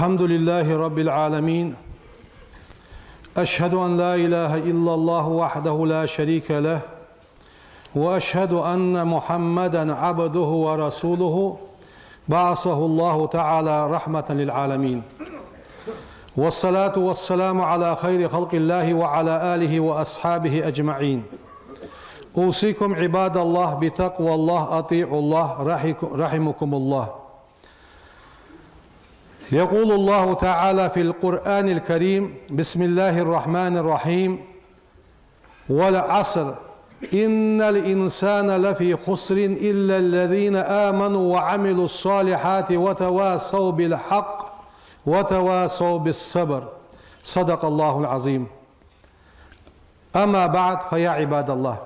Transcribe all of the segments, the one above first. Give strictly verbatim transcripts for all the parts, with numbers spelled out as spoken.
الحمد لله رب العالمين. أشهد أن لا إله إلا الله وحده لا شريك له، وأشهد أن محمدا عبده ورسوله، بعثه الله تعالى رحمة للعالمين. والصلاة والسلام على خير خلق الله وعلى آله وأصحابه أجمعين. أوصيكم عباد الله بتقوى الله، أطيعوا الله، رحك-، رحمكم الله. يقول الله تعالى في القرآن الكريم: بسم الله الرحمن الرحيم: والعصر، إن الإنسان لفي خسر، إلا الذين آمنوا وعملوا الصالحات وتواصوا بالحق وتواصوا بالصبر. صدق الله العظيم. أما بعد، فيا عباد الله،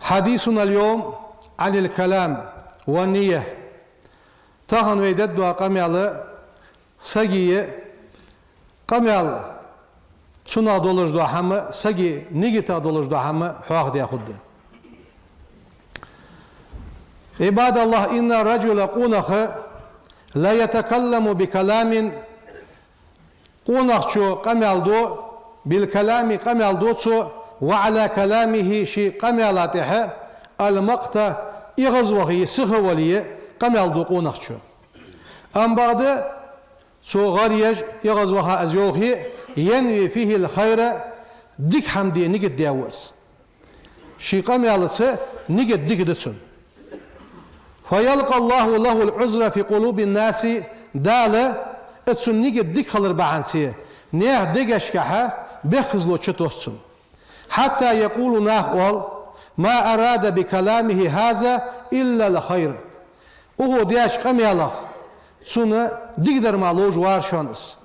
حديثنا اليوم عن الكلام والنية. Тахан вай дергдола къамаьл сага къамаьл, цунах долаш дола хӀама, сага нигатах долаш дола хӀама хьоахадаь хургда. عباد الله، إن الرجل, къонах, ليتكلم بكلام, къонахчо къамаьл ду, بالكلام, къамаьл ду цо, وعلى كلامه, ший къамаьла тӀехьа, المقت, эгӀазвахе, сиха вале, къамаьл ду къонахчо. Амма бакъда цо гӀар еш, эгӀазваха из йоахе, ينوي فيه الخير, дика хӀама де нигат даь ва из. Ший къамаьлаца нигат дика да цун. فيلقى الله له العذر في قلوب الناس, Дала из цун нигат дика хилар бахьанца наьха дегашкахьа бехказло чутосс цун. حتى يقول, наха оал: ما أراد بكلامه هذا إلا الخير. Укхо деча къамаьлах цунна дикадар мара ловш вар шоана из.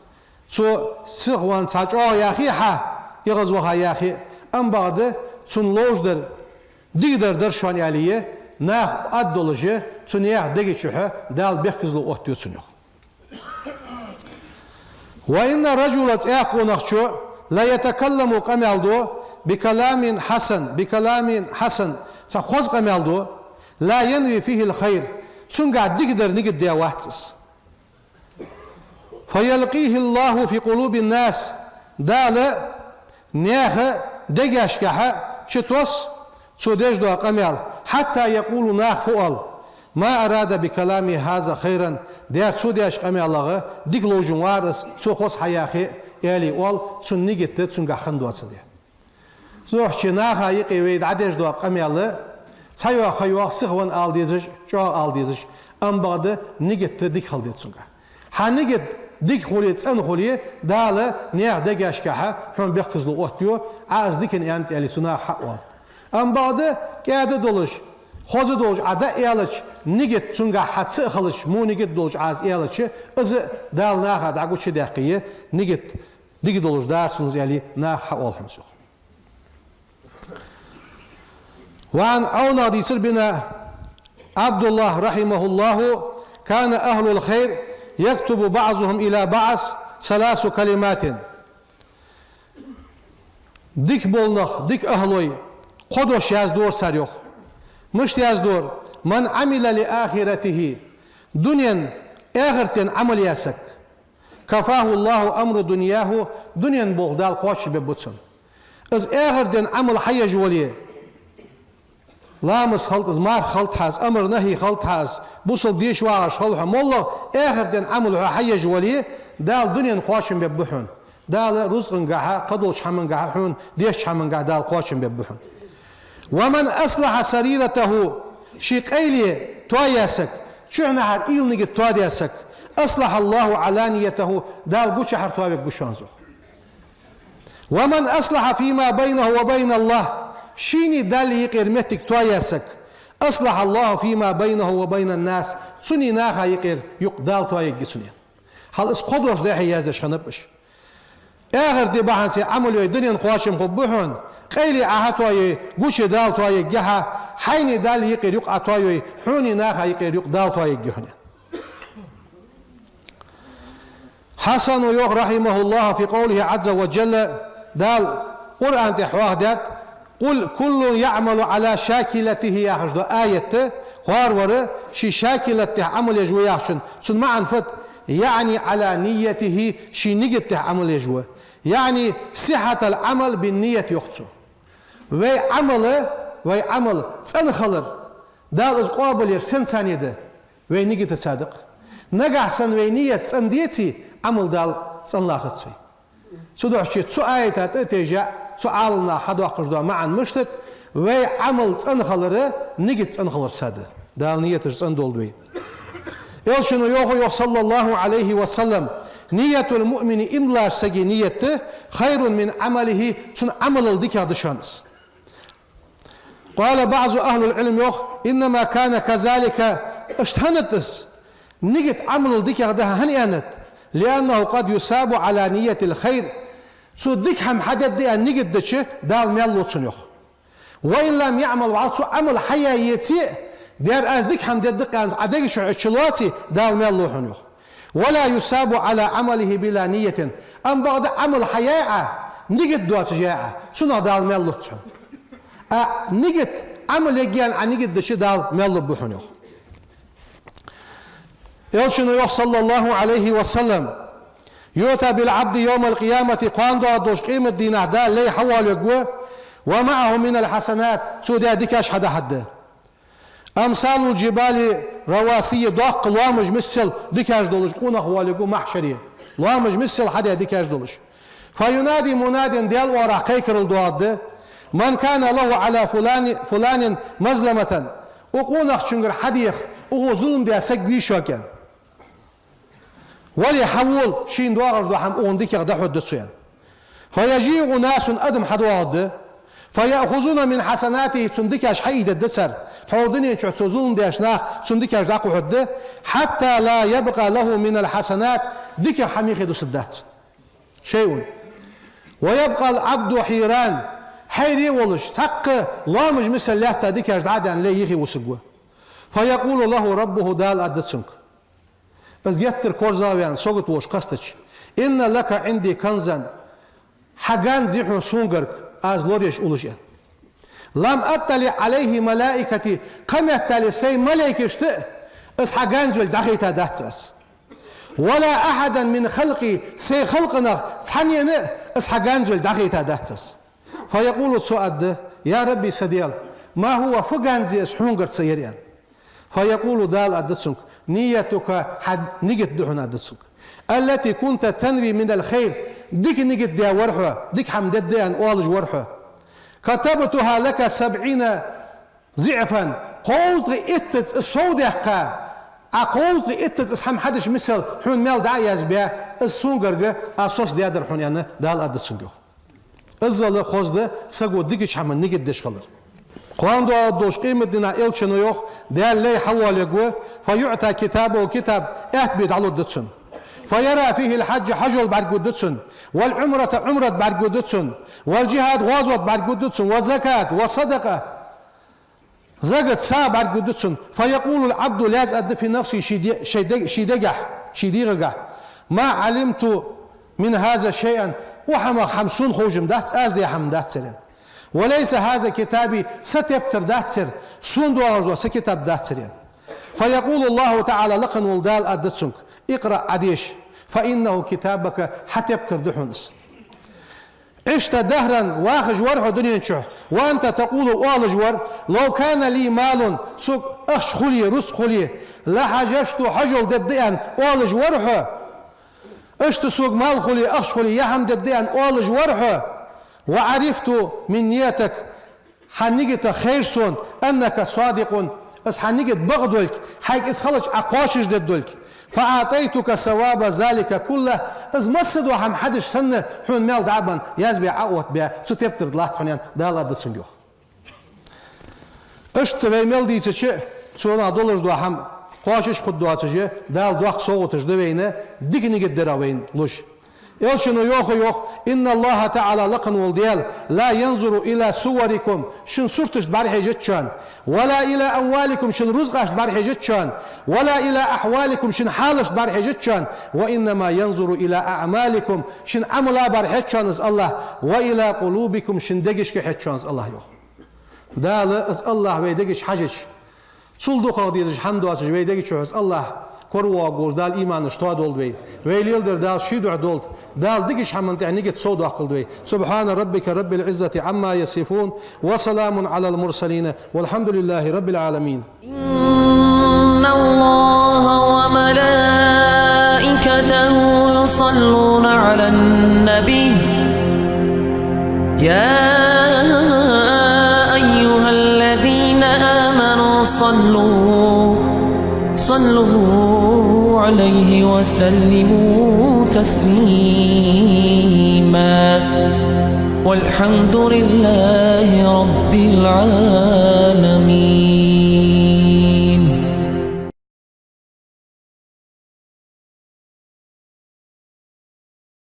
Цо сиха ваьнна цхьа чӀоагӀа яхе хьа, эгӀазваха яхе, амма бакъда цунна ловш дар дикадар дар шоана аьле, наха аргдолаш, цу наьха дега чухьа Дала бехказло оттаю цунна, йоах. وإن الرجل, цхьа къонахчо, ليتكلم, къамаьл ду, بكلام حسن, بكلام حسن, цхьа хоза къамаьл ду, لا ينوي فيه الخير, цунгахь дикадар нигат даь вац из. فيلقيه الله في قلوب الناس, Дала наьха дегашкахьа чутосс цо деш дола къамаьл, حتى يقول, наха фу оал: ما أراد بكلامه هذا خيرا, дера цо деча къамаьлах дика ловш вар из, цо хоза хьаяхе, аьле оал, цун нигат цунгахь хинна доацале. Цудухьа наха юкъе вай дӀадеш дола къамаьл цхьа йоах, ха йоах, сиха ваьнна ала дезаш, чӀоагӀа ала дезаш, амма бакъда нигат дика хила деза цунгахь. Хьа нигат дика хуле, цӀена хуле, Дала наьха дегашкахьа хьона бехказло оттаю, Ӏа из дикана аьннад аьле цу наха хьаоал. Амма бакъда кӀаьда долаш, хоза долаш Ӏа дӀааьлча, нигат цунгахь хьа ца а хилча, во нигат долаш Ӏа из аьлча, из Дала наха дӀагучадаьккхе, нигат дика долаш дар цун из аьле наха хьаоал хьона цох. وعن, Ӏовнах дийцар, بن عبد الله رحمه الله: كان أهل الخير يكتب بعضهم إلى بعض ثلاث كلمات. Дика бола нах, дика ахӀлой кхо дош яздора цар, йоах. Мишта яздора? من عمل لآخرته, дунен, ахартен Ӏамал яь саг. كفاه الله أمر دنياه, дунен болх Дала кхоачашбергба цунна. Из ахартен Ӏамал хьаеш вале, ламаз хилда из, марха хилда хьа из, амр-нахьи хилда хьа из, бусалба деша вагӀаш хила хьо, моллагӀа ахартен Ӏамал хьо хьаеш вале, Дала дунен кхоачам бергба хьона. Дала рузкъангахьа, кхыдолча хӀамангахьа хьона, деча хӀамангахьа Дала кхоачам бергба хьона. ومن أصلح سريرته, ший къайле тоаяь саг, чухьнахьара уйла, нигат тоадаь саг, أصلح الله علانيته, Дала гучахьара тоавергва шоана из, йоах. ومن أصلح فيما بينه وبين الله, шийнеи Даллеи юкъера моттиг тоаяь саг, أصلح الله فيما بينه وبين الناس, цуннеи наха юкъера юкъ Дала тоаергья цунна. Хьал из кхо дош дехьа яздеш хиннаб уж. Ахарта бахьанца Ӏамал йой дунен кхоачам хургба хьона, къайле Ӏа хьатоае гуча Дала тоаергья хьа, хьайнеи Даллеи юкъера юкъ Ӏа тоае, хьонеи наха юкъера юкъ Дала тоаергья хьона. Хьасана йоах, رحمه الله, في قوله عز وجل, Дала Къуръан тӀа хьоахадаьд: قل كل يعمل على شاكلته яхаш дола аят, хӀаравар ший шакилат тӀа Ӏамал еш ва яхачун, цун маӀан фуд, يعني على نيته, ший нигат тӀа Ӏамал еш ва. يعني صحة العمل بالنية йоах цо. Вай Ӏамал, вай Ӏамал цӀена хилар, Дала из къоабал ер сенца да, вай нигатаца да-кх. Нагахь санна вай ният цӀена деце, Ӏамал Дала цӀена лахац вай. Цудухьа цу аята тӀа а тешаш, цу Ӏаламнаха хьадоаккхаш дола маӀан мишта да, вай Ӏамал цӀена хилар нигат цӀена хиларца да. Дала нияташ цӀена долда вай. Элчано йоах, йоах, صلى الله عليه وسلم: نية المؤمن, иман долча сага ният, خير من عمله, цун Ӏамалал дикагӀа да шоана из. قال بعض أهل العلم йоах: إنما كان كذلك, иштта хӀана да из, нигат Ӏамалал дикагӀа да хӀана аьннад, لأنه قد يثاب على نية الخير, цо дика хӀама хьадергда аьнна нигат дича, Дала маьл лу цунна йоах. وإن لم يعمل, вӀалла цо Ӏамал хьаяь еце а, дера аз дика хӀама дергда-кх аьнна Ӏа дега чу Ӏочулоаце, Дала маьл лу хьона йоах. ولا يثاب على عمله بلا نية, амма бакъда Ӏамал хьаяь Ӏа, нигат доацаш яь Ӏа, цунах Дала маьл луц хьона. А нигат, Ӏамал ергья аьнна Ӏа нигат дича, Дала маьл лургба хьона йоах. Элчано йоах, صلى الله عليه وسلم: يؤتى بالعبد يوم القيامة, кхоана доагӀаш долча къематдийнахьа Дала лай хьавоалавергва, ومعه من الحسنات, цо даь дикаш хьадахьаргда. أمثال الجبال الرواسي, доккха лоамаш миссел дикаш долаш къонах воалавергва махьшаре. Лоамаш миссел хьадаь дикаш долаш. فينادي مناد, Даьла оагӀорахьа кхайкарал доагӀаргда: من كان له على فلان, فلان مظلمة, укх къонахчунгара хьадеха, укхо зулам даь саг вий шуга аьнна. Вале, хьавола, шийна доагӀаш дола хӀама укхунна дикагӀа дӀахьоргда цо аьнна. فيجيء ناس, адам хьадоагӀаргда, فيأخذون من حسناته, цун дикаш хьаийдергда цар. Тхьовра дунен чу цо зулам деш нах, цун дикаш дӀакхухьаргда, حتى لا يبقى له من الحسنات, дикагӀа хӀама юхе дусаргдац. شيء. ويبقى العبد حيران, хьайре волаш, цхьаккха лоамаш миссел лаьтта дикаш дӀа а даьнна, лай юхе вусаргва. فيقول له ربه, Дала аргда цунга, из геттара корзагӀваьнна, сагота волаш кхестача: إن لك عندي كنزا, хьа ганз я хьона сона гарга, аз лораеш уллаш аьнна. لم أطلع عليه ملائكتي, кхыметтел сай малайкашта а из хьа ганз йолга дӀахайтадац аз. ولا أحدا من خلقي, сай халкъех цхьаннена а из хьа ганз йолга дӀахайтадац аз. فيقول, цо аргда: يا رب, са Даьла, ما هو, фу ганз я из хьона гарга цаӀ яр аьнна. فيقول, Дала аргда цунга: نيتك, хьа нигат да хьона, аргда цунга, التي كنت تنوي من الخير, дика нигат даь вар хьо, дика хӀама дергда аьнна оалаш вар хьо. كتبتها لك سبعين ضعفا, кховзткъеи иттаза сов даьккха, Ӏа кховзткъеи иттаза из хӀама хьадеш миссел хьона маьл дӀа а язбаь, из сона гарга аз соцадаьдар хьона аьнна, Дала аргда цунга йоах. Иззал хоза да саго дикача хӀаман нигат деш хилар. Кхоана доагӀаш долча къематдийнахьа Элчано йоах, Даьла лай хьавоалавергва, فيعطى كتابه, китаб аьтта бе дӀалургда цунна. فيرى فيه الحج, хьажол бӀаргагургда цунна, والعمرة, Ӏумрат бӀаргагургда цунна, والجهاد, гӀазот бӀаргагургда цунна, والزكاة, والصدقة, закат, сагӀа бӀаргагургда цунна. فيقول العبد, лаьца аргда, في نفسه, ший де-, ший дег-, ший дегахьа, ший дегӀагахьа: ما علمت من هذا شيئا, укх хӀамах хӀама сона ховш-м дац, аз даь хӀама дац ер аьнна. وليس هذا كتابي, са тептар дац ер, сона доагӀаш дола са китаб дац ер аьнна. فيقول الله تعالى, лакха вола Дала аргда цунга: اقرأ, Ӏодеша, فإنه كتابك, хьа тептар да хьона из. عشت دهرا, вахаш вар хьо дунен чу, وأنت تقول, оалаш вар: لو كان لي مال, сога ахча хуле, рузкъа хуле, لحججت, хьажол дергда аьнна оалаш вар хьо. Иштта сога мал хуле, ахча хуле, яа хӀама дергда аьнна оалаш вар хьо. وعرفت من نيتك, хьа нигатах хайр сона, أنك صادق, из хьа нигат бакъ долга, хьайга из хилча Ӏа кхоачашдергдолга. فأعطيتك ثواب ذلك كله, из массадола хӀама хьадеш санна, хьона маьл дӀа а бенна, язбаь Ӏа а оттабаь, цу тептар тӀа латт хьона аьнна, Дала аргда цунга йоах. Иштта вай мел дийцача, цунах долаш дола хӀама кхоачаш хургдоацаш, Дала доккха совгӀаташ да вайна, дика нигат дарах вайна луш. Элчано йоах, йоах: «إن الله تعالى», лакха вола Даьла, «لا ينظر إلى صوركم», шун сурташта бӀарахьежац Цо, «ولا إلى أموالكم», шун рузкъашта бӀарахьежац Цо, «ولا إلى أحوالكم», шун хьалашта бӀарахьежац Цо, «وإنما ينظر إلى أعمالكم», шун Ӏамалашта бӀарахьеж Цо, из АллахӀ, «وإلى قلوبكم», шун дегашка хьеж Цо, из АллахӀ, йоах. Дала, из АллахӀ вай дегашка хьежача, цул дукхагӀа дезаш хӀама доацаш вай дега чу хьоьху из АллахӀ, коравоагӀаш Дала иманаш тоадолда вай. Вай леладер Дала ший духьа долда. Дала дикача хӀаман тӀа нигат совдоаккхалда вай. سبحان ربك رب العزة عما يصفون، وسلام على المرسلين، والحمد لله رب العالمين. إن الله وملائكته يصلون على النبي. يا أيها الذين آمنوا صلوا، صلوا عليه وسلموا تسليما. والحمد لله رب العالمين.